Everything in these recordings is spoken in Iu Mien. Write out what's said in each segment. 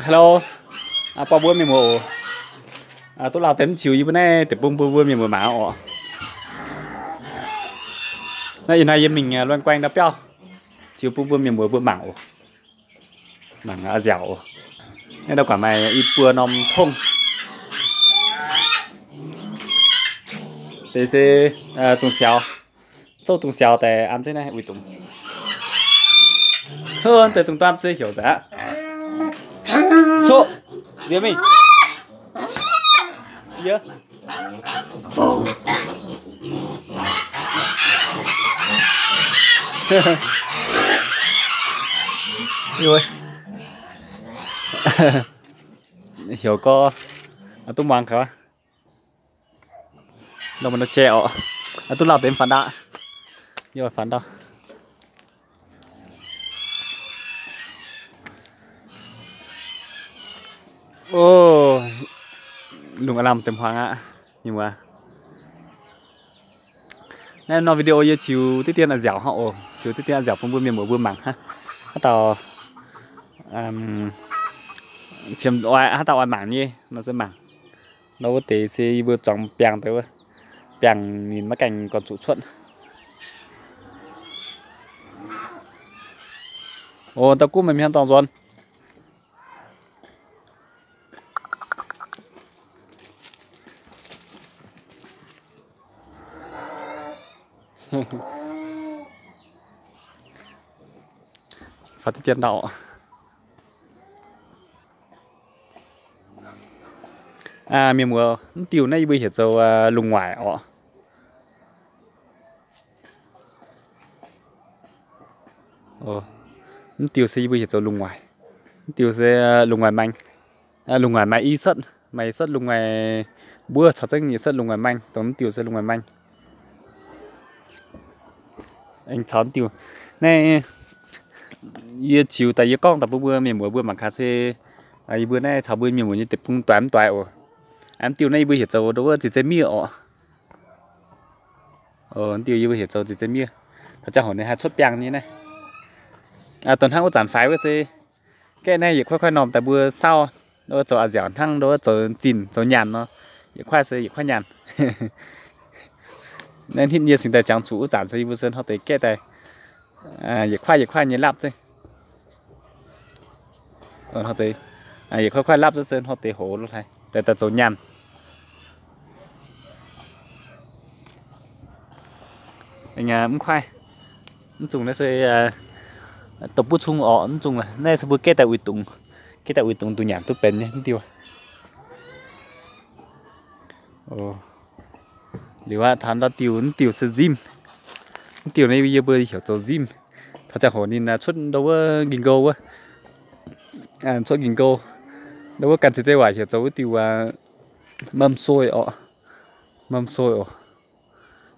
Hello, baac mbuo mienh muoz oc, duqv lauh deix mv ziux yie mbuo naaiv deic-bung bun mbuo mienh muoz mangc oc. Naaiv ih hnoi yie mingh luan guaeng ndau biauv ziux bun mbuo mienh muoz mbuo mangc oc. Mangc a'nziaauc oc. Naaiv ndau guangc maaih i buo norm tongv. Deix se dungz siaaux, zouv dungz siaaux daaih an zeiv naaiv uix dungz. Deix dungz duan se heuc nzengc aqv. Coqv, nziex mingh. Yie heuc gorx, duqv muangx kaux. Lomh nor jai oc, duqv lauh deix mv faaux ndau. Yie faaux ndau. Lungh aav lamh deix hmuangx aqv. Naaiv norm video yie ziux diqv dien a'nziaauc hnangv oc. Ziux diqv dien a'nziaauc bun mbuo mienh muoz mbuo mangc hnangv. Haaix dauh, qiemx oix, haaix dauh oix mangc nyei nor se mangc. Nor wuov deix se yie mbuo zuangx biangh deix wuov, biangh ninh maiv gaengh gorn zuqc cuotv. O, da'guv meih mingh haaix dorngx nzuonx? Faaux diqv dien ndau. Mienh muoz, mv diuh naaiv yie mbuo heuc zoux lungh waaic oc. Mv diuh se yie mbuo heuc zoux lungh waaic. Mv diuh se lungh waaic maeng. Lungh waaic maaih i setv, maaih i setv lungh waaic mbuov caux zengv i setv lungh waaic maeng, dongh mv diuh se lungh waaic maeng. Aengx caux mv diuh naaiv yie ziux daaih yie gorngv daaih bun mbuo mienh muoz mbuo mangc gaax se yie mbuo naaiv caux mbuo mienh muoz nyei deic-bung doix mv doix oc. Mv diuh naaiv yie mbuo heuc zoux ndo wuov ziex zei miev oc. Mv diuh yie mbuo heuc zoux ziex zei miev. Taux ziangh hoc ninh haih cuotv biangh nyei naaiv. Dongh hnangv wuov zanc faix wuov se gaeqv naaiv yietc kuaaiv kuaaiv normh daaih mbuo saauv, ndo wuov zoux a'nziaauc hnangv ndo wuov zoux zinh zoux nyaanh nor, yietc kuaaiv se yietc kuaaiv nyaanh. Naaiv hitv yie cingx daaih ziangx zuqc wuov zanc se yie mbuo se hnoi deix gaeqv daaih, yietc kuaaiv yietc kuaaiv nyei lapv zeiv. Hnoi deix, yietc kuaaiv kuaaiv lapv zeiv se hnoi deix hoz lo hlaaix daaih daaih zoux nyaanh. Mv kuaaiv, mv zungh naaiv se dongh buv cung orqc, mv zungh naaiv se mbuo gaeqv daaih uix dungz, gaeqv daaih uix dungz duqv nyanc duqv benx nyei mv diuh. Liuz aqv, taux ndau diuh, mv diuh se nzimv. Mv diuh naaiv yie mbuo heuc zoux nzimv. Taux ziangh hoc ninh cuotv ndau wuov nqingh nqou wuov, cuotv nqingh nqou, ndau wuov ganh ceix zei waac heuc zoux wuov diuh mamh soi orqc, mamh soi oc.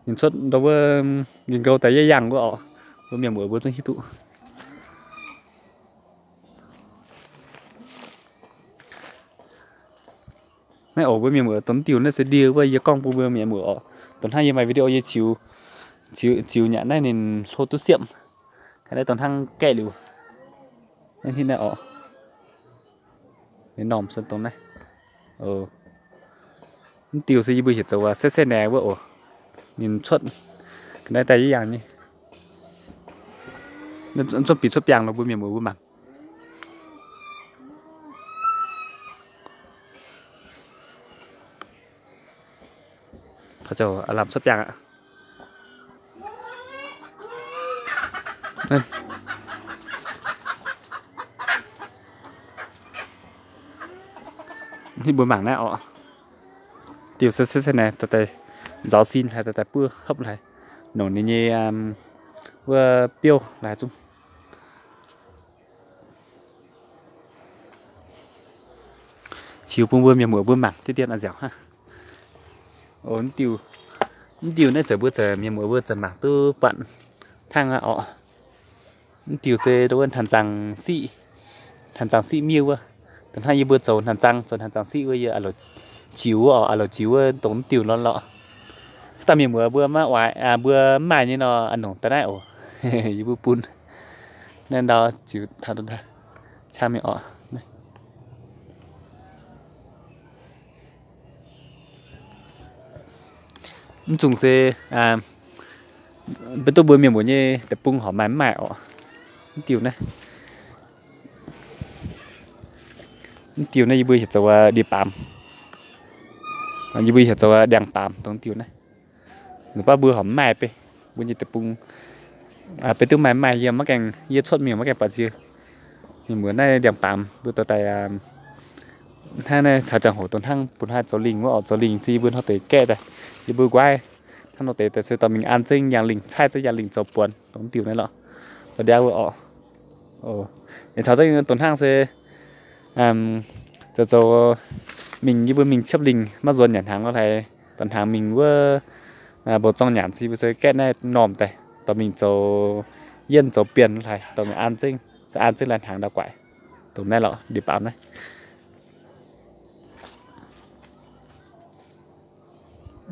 Ninh cuotv ndau wuov nqingh nqou daaih yietc yaangh wuov orqc, mbuo mienh muoz mbuo zungv hiuv duqv. Naaiv oc, mbuo mienh muoz, dongh diuh naaiv se ndie wuov yie gorngv bun mbuo mienh muoz oc. Dongh hnangv yie maaih video yie ziux, ziux nyanc naaiv ninh hlo duqv siepv. Ga'naaiv dongh hnangv gaeqv liuz, naaiv hitv naaiv oc. Ninh normh se dongh naaiv. Mv diuh se yie mbuo heuc zoux se se naaic wuov oc. Ninh cuotv ga'naaiv daaih yietc yaangh nyei. Cuotv bieqc cuotv biangh lorqc, mbuo mienh muoz mbuo mangc. Taux ziangh aav lamh cuotv biangh aqv. Hitv mbuo mangc naaiv oc. Diuh se se se naaiv daaih nzaaux sin hlaaix, daaih daaih buov hopv hlaaix, nongc ninh nyei wuov biouv hlaaix zungv. Ziux bun mbuo mienh muoz mbuo mangc diqv dien a'nziaauc hnangv. Mv diuh, mv diuh naaiv zeiz mbuo zeiz mienh muoz mbuo zeiz mangc duqv buatc hnangv aqv oc. Mv diuh se ndo wuov hnanc zangc siqv, hnanc zangc siqv miev wuov. Dongh hnangv yie mbuo zoux hnanc zangc, zoux hnanc zangc siqv wuov yie a'loc ziux wuov oc, a'loc ziux wuov dongh mv diuh lorqc lorqc. Haaix dauh mienh muoz mbuo maiv oix, mbuo mv maaih nyei nor, a'nongc daaih naaiv oc. Yie mbuo bun naaiv ndau ziux taux cang mingh oc. Mv zungh se beiv duqv mbuo mienh muoz nyei deic-bung horpc maaih mv maaih orqc. Mv diuh naaiv, mv diuh naaiv yie mbuo heuc zoux ndie-baamz, yie mbuo heuc zoux ndiangx-baamz dongh diuh naaiv. Baav mbuo horpc mv maaih beiv, mbuo nyei deic-bung beiv duqv maaih mv maaih, yie maiv gaengh, yie cuotv mingh maiv gaengh buatc nziex. Mienh muoz, naaiv ndiangx-baamz mbuo dorh daaih hnangv naaiv caux ziangh hoc dongh hnangv bun haih zoux lingh wuov orqc. Zoux lingh se yie mbuo hnoi deix gaeqv daaih, yie mbuo nquaaiv hnangv nor deix daaih se dorh mingh an zengv yangh lingh, caaiv zengv yangh lingh zoux buonc dongh diuh naaiv lorqc. Lorz ndiangx wuov orqc. Caux zengv dongh hnangv se zoux zoux mingh, yie mbuo mingh ciepv lingh maiv nzuonx nyanc hnaangx lorh haic, dorh hnaangx mingh wuov mbuo zorng nyanc se yie mbuo se gaeqv naaiv normh daaih dorh mingh zoux yienv zoux bienh lorh haic, dorh mingh an zengv, se an zengv lai hnaangx ndau guaaic. Dongh naaiv lorqc, ndie-baamz naaiv.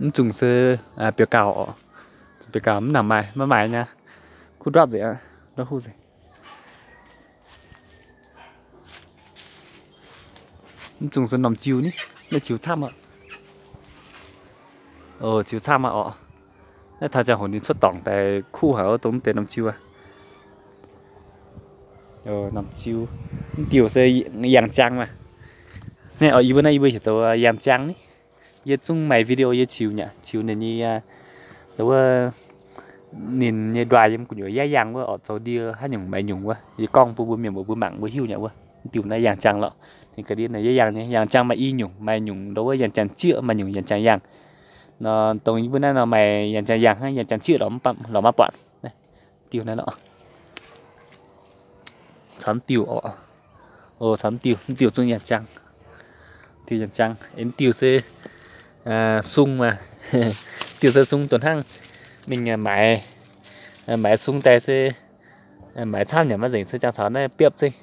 Mv zungh se biouv-gauh orqc. Biouv-gauh mv nangc maaih, maiv maaih nyei. Kuv nduatv nzengc aqv, nduatv huv nzengc. Mv zungh se norm jiu ni, naaiv ziux camv aqv. Ziux camv aqv orqc. Naaiv taux ziangh hoc ninh cuotv dorngc daaih kuv haic wuov, dongh mv deix norm jiu aqv. Norm jiu, mv diuh se yangh jaang maah. Naaiv orqc, yie mbuo naaiv yie mbuo heuc zoux yangh jaang ni. Yie zungv maaih video yie ziux nyei, ziux ninh nyei, wuov, ninh nyei nduaih yiem gu'nyuoz yaav yangh wuov orqc, zoux ndie haaix nyungc maaih nyungc wuov. Yie gorngv bun mbuo mienh muoz mbuo mangc mbuo hiuv nyei wuov. Mv diuh naaiv yangh jaang lorqc. Ninh ga'ndiev naaiv yaav yangh nyei. Yangh jaang maaih i nyungc, maaih nyungc ndo wuov yangh jaang jieqv, maaih nyungc yangh jaang yangh. Nor dongh yie mbuo naaiv nor maaih yangh jaang yangh hnangv, yangh jaang jieqv lorqc maiv buatc. Diuh naaiv lorqc. Caux diuh orqc. Caux diuh, diuh zungv yangh jaang. Diuh yangh jaang, diuh se sung maah. Diuh se sung dongh hnangv mingh maaiz, maaiz sung daaih se maaiz camv nyanc maiv nzengc se jangx caux naaiv biopv zengv.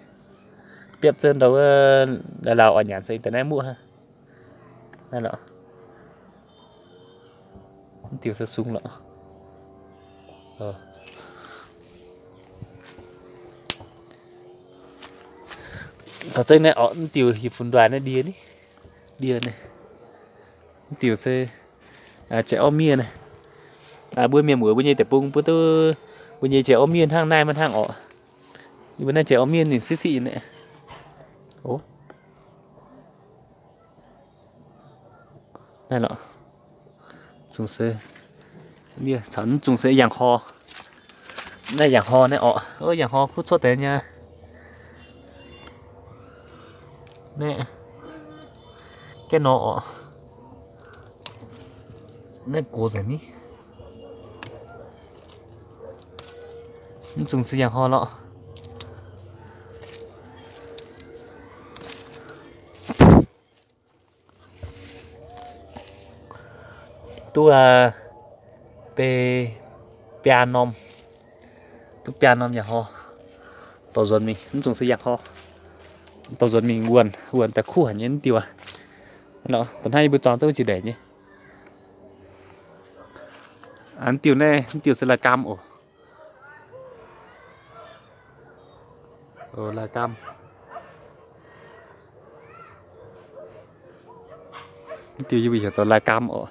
Biopv zengv ndau wuov lauh-lauh oix nyanc se daaih naaiv muoqv hnangv. Naaiv lorqc. Mv diuh se sung lorqc. Caux zengv naaiv orqc, mv diuh hieh funx nduaih naaiv ndie ni, ndie naaiv. Mv diuh se jai orv miev naaiv. Mbuo mienh muoz mbuo nyei deic-bung mbuo duqv mbuo nyei jai orv miev hnangv naaiv maiv hnangv orqc. Yie mbuo naaiv jai orv miev ninh siqv siqv nyei. Naaiv lorqc. Zungh se, miev caux mv zungh se yangh hor. Naaiv yangh hor naaiv orqc. Yangh hor kuv cuotv deix nyei. Naaiv gaeqv nor orqc. Naaiv gox nzengc ni. Mv zungh se yangh hor lorqc. Duqv biaa norm, duqv biaa norm yangh hor. Dorh nzuonx mingh, mv zungh se yangh hor. Dorh nzuonx mingh wuonh, wuonh daaih kuv haic nyei mv diuh. Dongh hnangv yie mbuo zuangx zouv jiex ndeic nyei. Mv diuh naaiv, mv diuh se lai gaam oc. Lai gaam. Mv diuh yie mbuo heuc zoux lai gaam oc.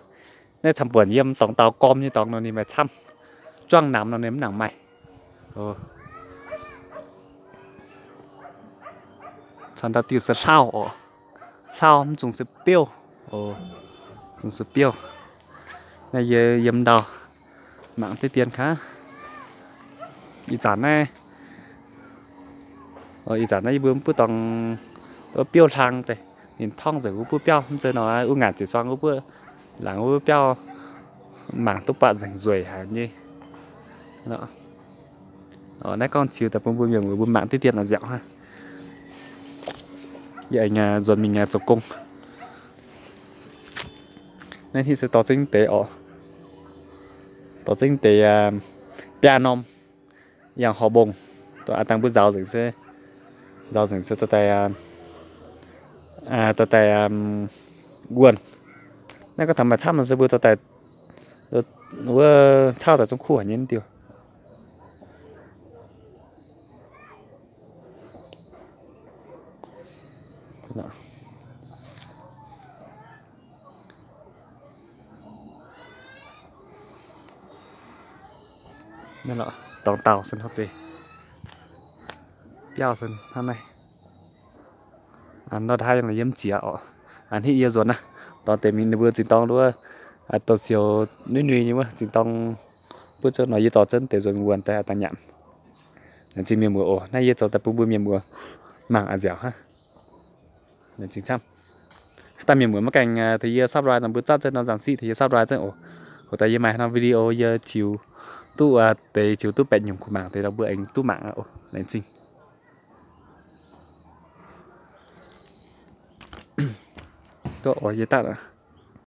Naaiv camv-buonc yiem dorngx dauh gorm nyei dorngx nor ninh maaih camv. Juangv namx nor ninh mv nangc maaih. Caux ndau diuh se hlauv oc. Hlauv mv zungh se biouv. Zungh se biouv. Naaiv yie yiem ndau mangc deix dien gaax. Ih zanc naaiv, ih zanc naaiv yie mbuo mv buov dorngx biouv hlang deix, ninh torngv nzengc wuov buov biauv. Mv zeiz nor wuov ngaanc ziepc zuangx wuov buov, laangz wuov biauv mangc duqv buatc nzengc nzueic haic nyei. Naaiv gorngv ziux daaih bun mbuo mienh muoz mbuo mangc deix dien nziaauc hnangv. Yie aengx nzuonx mingh zoux gong. Naaiv hitv se dorh zengv deix oc. Dorh zengv deix biaa norm yangh horc mbong. Dongh aav dangh mbuo nzaaux nzengc se, nzaaux nzengc se dorh daaih, dorh daaih wuonh. Naaiv gorngv taux maaih camv nor se mbuo dorh daaih wuov cauv daaih zungv kuv haic nyei mv diuh. Naaiv lorqc, dorngx dauh se hnangv deix biauv se hnangv naaiv. Nor hnangv yiem ziex oc. Hnangv yie nzuonx naaiv, dorngx deix mingh ninh mbuo zinh dorng wuov, dorngx siou nuiv-nuiv nyei wuov zinh dorng. Buov zunv nor yie dorh zunv deix nzuonx wuonh daaih daaih nyanc. Laengz zingh mienh muoz oc. Naaiv yie zoux daaih bun mbuo mienh muoz mangc a'nziaauc hnangv. Laengz zingh camv. Daaih mienh muoz maiv gaengh tengx yie subscribe nor, mbuo zatv zunv nor nzangc siqv tengx yie subscribe zunv oc. Hoc daaih yie maaih norm video yie ziux duqv deix, ziux duqv baeqc nyungc kuh mangc deix nor mbuo aengx duqv mangc aqv oc. Laengz zingh. Duqv oc, yie daaih